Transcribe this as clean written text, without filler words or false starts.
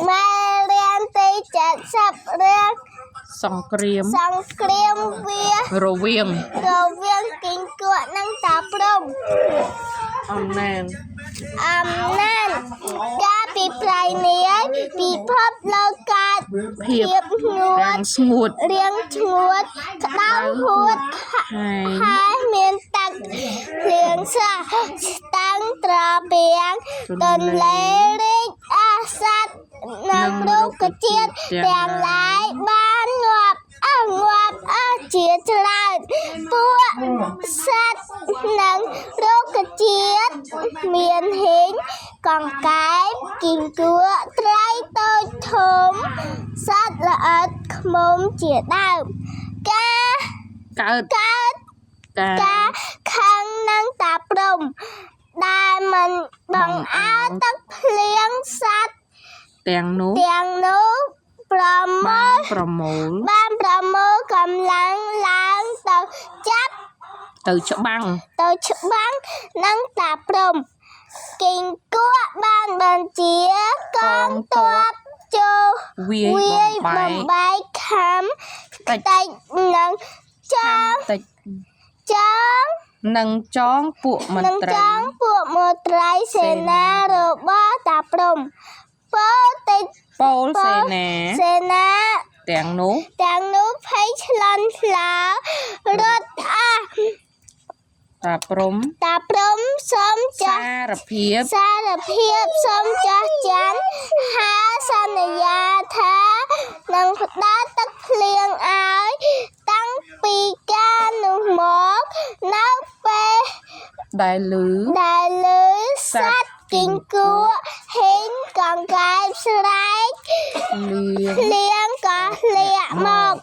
មេរៀនទី70រឿង សង្គ្រាម សង្គ្រាមវា រវាង រវាងគីងគក់និងតាព្រំ អំណាង អំណានកាលពីប្រៃនាយពិភពលោកកើត ភាព ភាពងួ រាំ ត ងស្ងួត រៀងឈ្ងួតក្តៅហួត ហែង ហើយមានទឹកភ្លៀងស្រះស្ទឹងត្រពាំងទន្លេរីកអាសត្វនិងរុក្ខជាតិទាំងឡាយបានងាប់អស់ងាប់អស់ជាច្រើនពួកសត្វនិងរុក្ខជាតិមានហេងកង្កែបគីង្គក់ត្រីតូចធំសត្វល្អិតឃ្មុំជាដើមការ កើត កើត ការ ការខឹងនឹងតាព្រំដែលមិនបង្អើទឹកភ្លៀងសត្វ ទាំងនោះ ទាំងនោះប្រមូ បាន ល ប្រមូល បានប្រមូលកម្លាំងឡើងទៅចាប់ ទៅច្បាំង ទៅច្បាំងនឹងតាព្រំគីងគក់បានបញ្ជាកងទ័ពចូល វាយ វាយ បំបែក បំបែកខំ តិច តិចនឹងចង តិច ចង និងចងពួកម នឹង ន្ត្រី ចងពួកមន្ត្រីសេនារបស់តាព្រំពោតិច ពោលសេនា សេនា ទាំងនោះ ទាំងនោះភ័យឆ្លន់ឆ្លើរត់អស់ តាព្រំ តាព្រំសូមចាស់ សារភាព សារភាពសូមចាស់ចាន់ហាសន្យាថានឹងផ្ដល់ទឹកភ្លៀងឲ្យតាំងពីកាលនោះមកនៅពេល ដែលលឺ ដែលលើសត្វគីងគក់ហេងកង្កែបស្រែក លៀង ភ្លៀងក៏ធ្លាក់មក